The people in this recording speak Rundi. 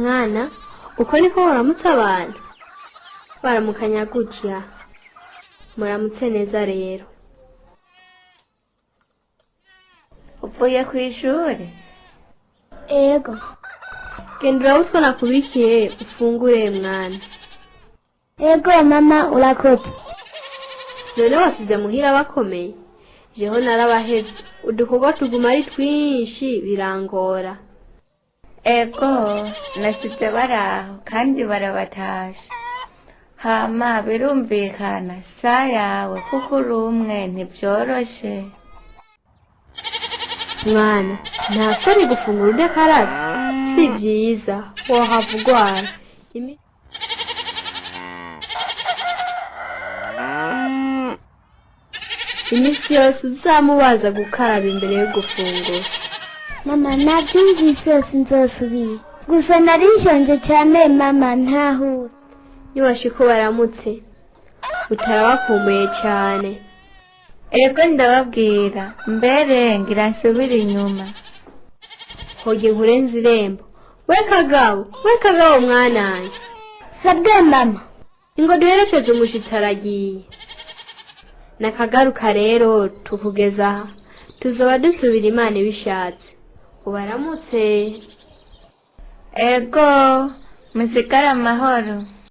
Mwana, uko niko waramutse abantu? Baramukanya gutya. Muramutse neza rero. Uvuye kw'ishure? Ego. Genda urabe utwo nakubikiye ufungure mwana. Ego mama, urakoze. None wasize muhira bakomeye? Jeho narabahevye, udukorwa tuguma ari twinshi birangora. Ego, nasize baraho kandi barabatasha. Hama birumvikana sa yawe kuko uri umwe ntivyoroshe. Mwana, nta soni gufungura udakarabye? Si vyiza, wohava ugwara. Imisi yose uzamubaza gukaraba imbere yo gufungura. Mama, navyumvise, sinzosubira. Gusa nari nshonje cane mama, ntahura. Niwashika ubaramutse, utarabakumbuye cane. Ego ndababwira, mbere ngira nsubire inyuma. Hoga inkurenze irembo. We Kagabo, we Kagabo mwananje. Sabwe mama. Ingo duherekeze umushitsi aragiye. Nakagaruka rero tukugeza aha. Tuzoba dusubira Imana ibishatse. Ubaramutse. Ego, musigare amahoro.